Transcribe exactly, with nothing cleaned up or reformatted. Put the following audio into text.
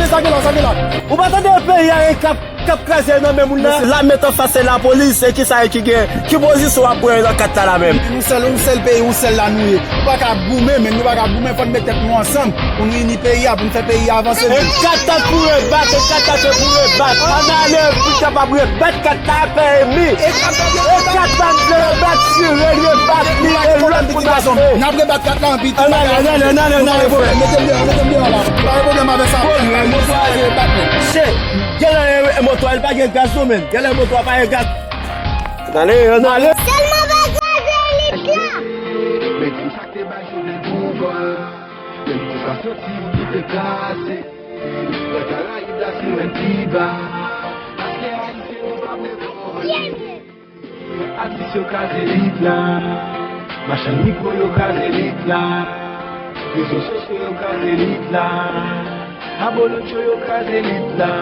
Tande sa gen la, sa gen la. Ou pa tande peyi a e k ap k ap kraze nan men moun nan. Lame t anfas se lapolis, e kisa e ki gen? Ki pozisyon w ap pran nan kat la la menm? Nou sèl, yon sèl peyi, yon sèl la nou ye. Nou pa ka goumen, men nou pa ka goumen, fò n met tèt nou ansanm pou nou ini peyi a, pou n fè peyi a avanse. E kat la pou rebat, e kat la se pou rebat. Ann ale pou n kapab rebat kat la, pè enmi. E kat la n vle rebat, tire l, rebat li, e lòt pou n pase. N ap rebat kat la anpi tou. Ann ale, ann ale, ann ale, ann ale, frè. Mete m deyò, mete m deyò la. Pa gen pwoblèm avè sa. Pwoblèm, moto a rebat, men. Che, genlè e moto a, li pa gen gaz non, men. Genlè moto a pa gen gaz. Ann ale, ann ale. Sèlman pa kraze elit la. Men konsa k te bay Jovenel pouvwa. Men konsa soti ki te plase. Nan Karayib la se menm pi ba. Paske Ayisyen yo pa vle konprann. Atis yo kraze elit la. Machann mikwo yo kraze elit la. Rezo sosyo yo kraze elit la. Abolotcho yo kraze elit la.